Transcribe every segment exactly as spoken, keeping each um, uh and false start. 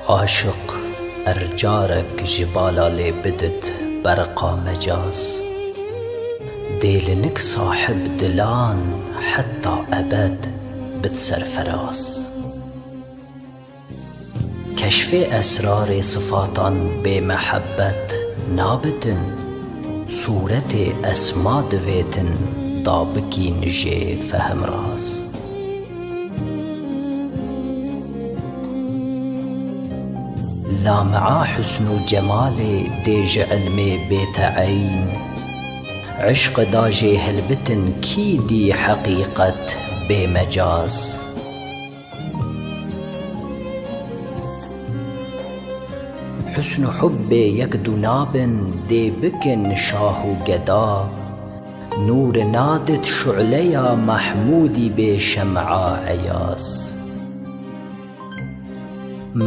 Aşiq er carek ji bala lê bidit berqa mecaz. Dê li nik sahib dilan heta ebed bit serferaz. Keşfê esrarê sifatan bê mehebbet nabitin, sûretê esma divêtin da bikîn jê fehmraz. Lamia husn û cemalê dê ji ilmê bête eyn. Îşq da jê hilbitin kî dî heqîqet bê mecaz. Husn û hubbê yek dû nabin, dê bikin şah û geda. Nûr nadit şuleya Mehmûdî bê şem'a eyaz.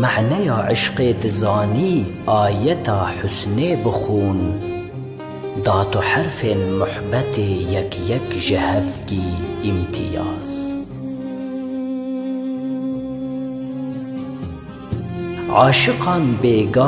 Mehneya îşqê dizanî ayeta husnê bixûn. Da tu herfên muhbetê yek yek ji hevkî îmtiyaz. Aşiqan bêga.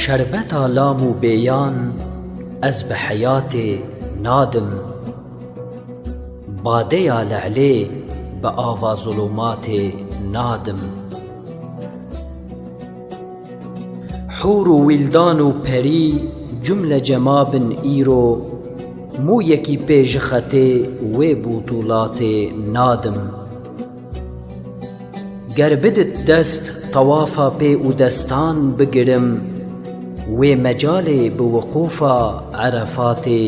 Şerbeta lam û bêyan ez bi heyatê nadim. Badeya le'lê bi ava zulûmatê nadim. Hûr û wîldan û perî cumle cema bin îro, mûyekî pê ji xetê wê bûtûlatê nadim. Ger bidit dest tewafa pê û destan bigirim, wê mecalê bi wiqûfa Erefatê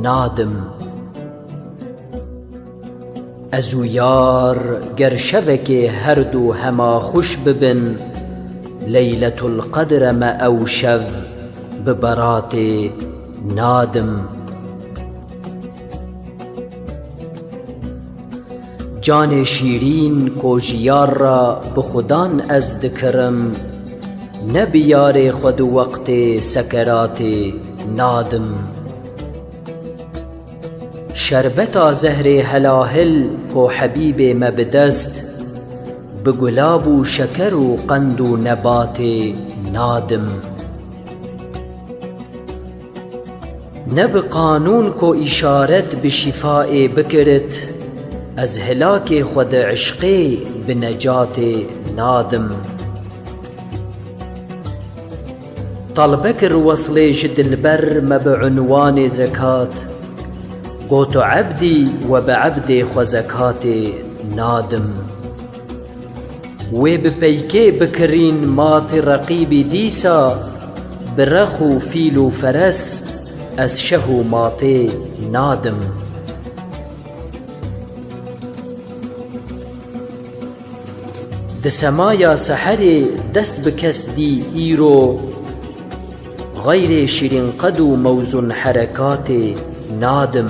nadim. Ez û yar ger şevekê her du hema xweş bibin, Leyletul Qedr e me ew şev bi beratê nadim. Canê şîrîn ko ji yar re bi xudan ez dikirim, ne bi yarê xwe di wextê sekeratê nadim. Şerbeta zehrê helahil ko hebîbê me bi dest, bi gulab û şeker û qend û nebatê nadim. Ne bi qanûn ko îşaret bi şîfaê bikirit, ez hilakê xwe di îşqê bi necatê nadim. Talbe kir weslê ji dilber me bi unwanê zekat, got, tu ebdî we bi ebdê xwe zekatê nadim. Wê bi peykê bikirîn matê reqîbî dîsa, bi rex û fîl û feres ez şeh û matê nadim. Di semaya seherê dest bi kes dî îro, xeyrê şîrînqed û mewzûn herekatê nadim.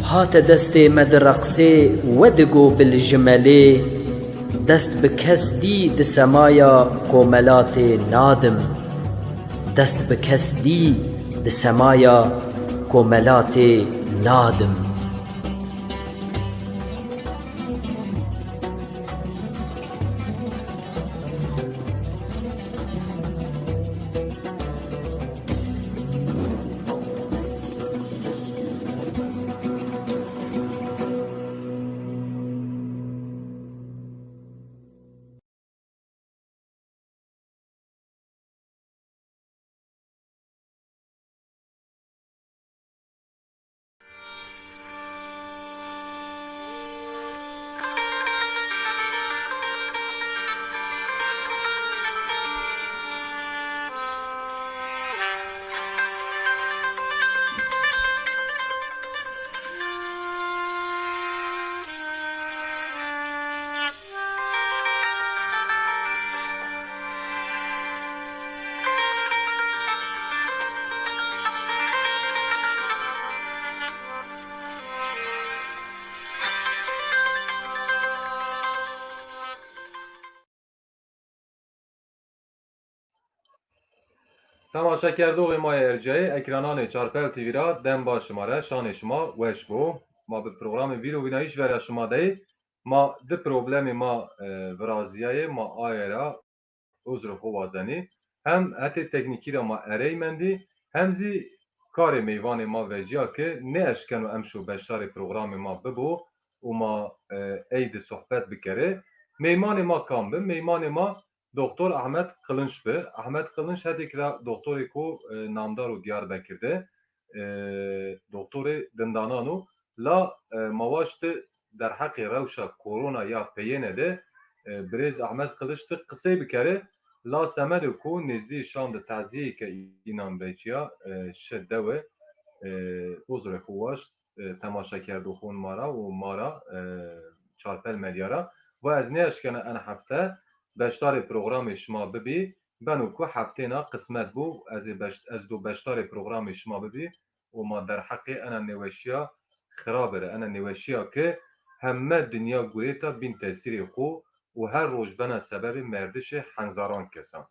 Hate destê me di reqsê we digo bil ji melê, dest bi kes dî di semaya komelatê nadim. Dest bi kes dî di semaya komelatê nadim. Temaşekerdoxê ma yê erciyayê ekrananê Çarpel T V ra dem baş şima re, şanê şima weş bo. Ma bi programê Vîr û Vînayîş vera şima deyê. Ma di problemê ma, e, viraziyayê, ma aye ra uzrê xwe wazenî. Hem hetê teknîkî ra ma erey mendî, hem zî karê meyvanê ma veciya ki nêeşkeno emşo beşdarê programê ma bibo û ma, e, ey di sohbet bikere. Meymanê ma kam bi? Meymanê ma Doktor Ahmet Kılınç bi. Ahmet Kılınç hetêk ra doktorê ku, e, namdar û Diyarbekir de, e, doktorê dindanan û la, e, ma waşti derheqê rewşa korona ya peyêne de, e, birêz Ahmet Kılınç ti qisey bikere, la semedê ku nêzdî şan di teziyeyê ke înan veciya, e, şi dewe, e, uzrê xwe waşt, e, temaşekerdoxon ma ra û ma ra, e, Çarpel Medya ra. Va ez nêeşkena en hefte beşdarê programê şima bibî, beno ku heftêna qismet bû, ez ê beş-, ez do beşdarê programê şima bibî û ma derheqê ena nêweşiya xirabe re, ena nêweşiya ke heme dinya gurêta bîn tesîrê xwe û her roj bena sebebê merdişê henzaran kesan.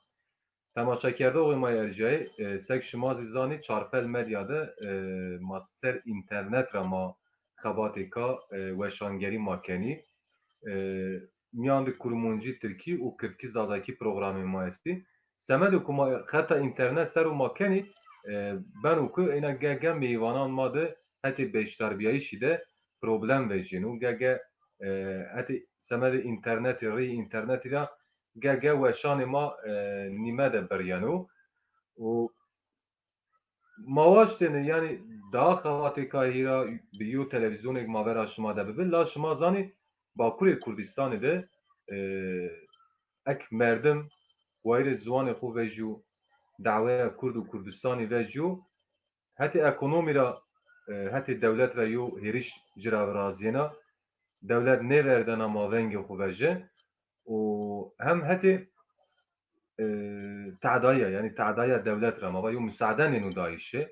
Temaşekerdoxê ma yê erciyayê, e, sek şima zî zanî, Çarpel Medya de, e, ma ser înternet ra ma xebatêka, e, weşangerî ma kenî. E, miyan di kurmancî, tirkî û kirdkî zazakî programê ma estî. Semedê ku ma xeta înternet ser û ma kenî, e, beno ku êna ge-ge meyvanan ma de hetê beşdarbiyayîşî de problem vecîn û ge-ge, e, hetê semedê înternetê, rêyê înternetî ra ge-ge weşanê ma, e, nîme de biryeno. Û ma waştêne, yanî daha xebatêka hîra bi yo televîzyonek ma vera şima de bibi. La şima zanî Bakurê Kurdistanê de, e, ek merdim wayirê ziwanê xwe vecîyo, daweya Kurd û Kurdistanê vecîyo, hetê ekonomî ra, e, hetê dewlet ra yo hêriş ci ra viraziyêna, dewlet nêverdena ma vengê xwe veje û hem hetê, e, tedaya, yanî tedaya dewlet ra ma va yo musade nêno dayîşê.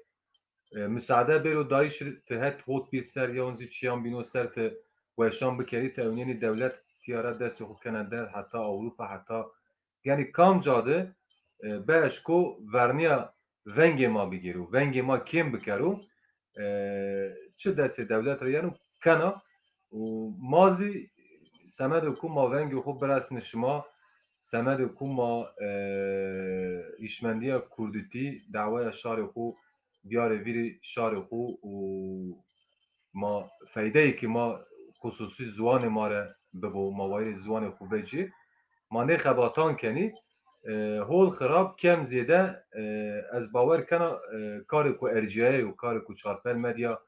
E, musade bêro dayîş ti het hot bît ser, yan zî çiyan bîno ser ti weşan bikerî, ti ewnênî dewlet tiya ra destê xwe kene der, heta Ewropa, heta Yanî kamca de, e, be eşko verniya vengê ma bigêro, vengê ma kêm bikero, e, çi destê dewlet re yeno kena û ma zî semedê ku ma vengê xwe biresne şima, semedê ku ma, e, hişmendiya kurdîtî, daweya şarê xwe, biyarê vîrî şarê xwe û ma feydeyekî ma xusûsî ziwanê ma re bibo, ma wayirê ziwanê xwe vecî. Ma nê xebatan kenî, e, hol xirab kem zêde, e, ez bawer kena, e, karê ku erciyaye û karê ku Çarpel Medya,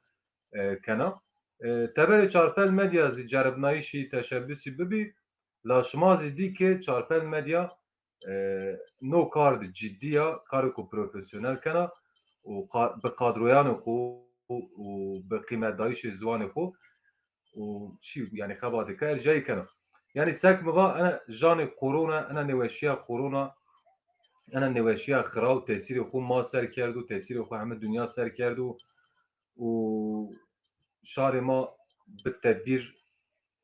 e, kena. E, teberê Çarpel Medya zî ceribnayîşî, teşebbusî bibî, la şima zî dî ke Çarpel Medya e, no kar di ciddî ya, karê ku profesyonel kena û qa-, bi kadroyanê xwe û bi qîmetdayîşê ziwanê xwe û çi, yanî xebatê ka ercayî kena. Yanî sek mi va, ena janê korona, ena nêweşiya korona, ena nêweşiya xira û tesîrê xwe ma ser kerdo, tesîrê xwe heme dinya ser kerdo û şarê ma bi tedbîr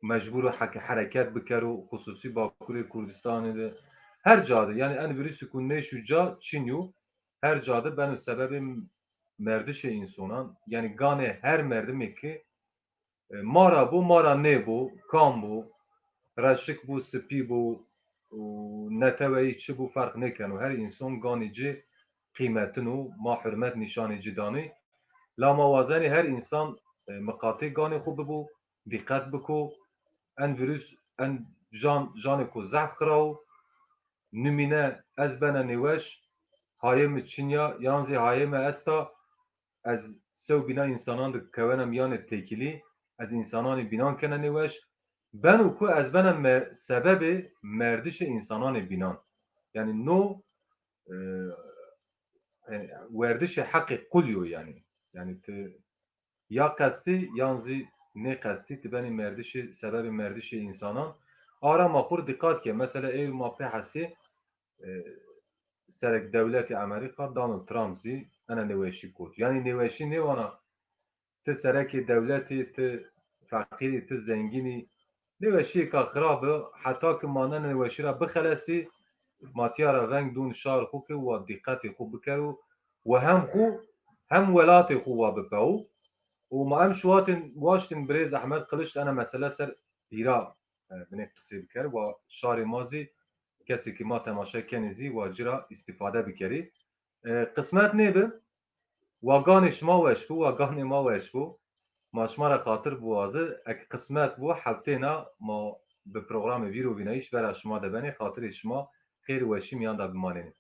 mecbûr o heke-, hereket bikero, xusûsî Bakurê Kurdistanê de. Her ca de, yanî en virusî ku nêşû ca çin yo, her ca de beno sebebê merdişê însonan. Yanî ganê her merdimê ki, e, mara bo, mara nêbo, kam bo, reşik bo, sipî bo, û neteweyî çi bo, ferq nêkeno. Her înson ganê ci qîmetin û ma hurmet nîşanê ci danê. La ma wazenê her însan, e, miqatê ganê xwe bibo, dîqet biko. En virus, en jan, janê ku zehf xirawo. Nimîne ez bena nêweş, hayê mi çinya, yan zî hayê mi esta, ez sew bîna însanan dikewena miyanê têkilî, ez însananê bînan kena nêweş. Beno ku ez bena me-, sebebê merdişê însananê bînan. Yanî no, e, e, werdişê heqê qul yo yanî. Yanî ti ya qestî yan zî nêqestî ti benî merdişê, sebebê merdişê însanan. Ara ma xwe dîqat ke, mesela êr ma pê hesê, e, serek dewletê Amerîka Donald Trump zî ena nêweşî got. Yanî nêweşî nêwana ti serekê dewletê, ti feqîrî, ti zengînî. Nêweşiyêka xirab e, heta ki ma ne nêweşî ra bixelesî, Ma tiya re veng dûn şar xwe ke wa dîqetê xwe biker û we hem xwe hem welatê xwe wa bipe û û ma em şuwatin waştin birêz Ehmed Kılıç ene mesele ser hîra e, binê qisê biker wa şarê ma zî kesê ki ma temaşe kenî zî wa cira îstîfade bikerî. E, qismet nêbi wa ganê şima weş bû, wa ganê ma weş bû. Ma şima re xatir biwazi, ek qismet bû, heftê na ma bi programê vîr û vînayîş vera şima de benê, xatirê şima xêr û weşî miyan de bimanêne.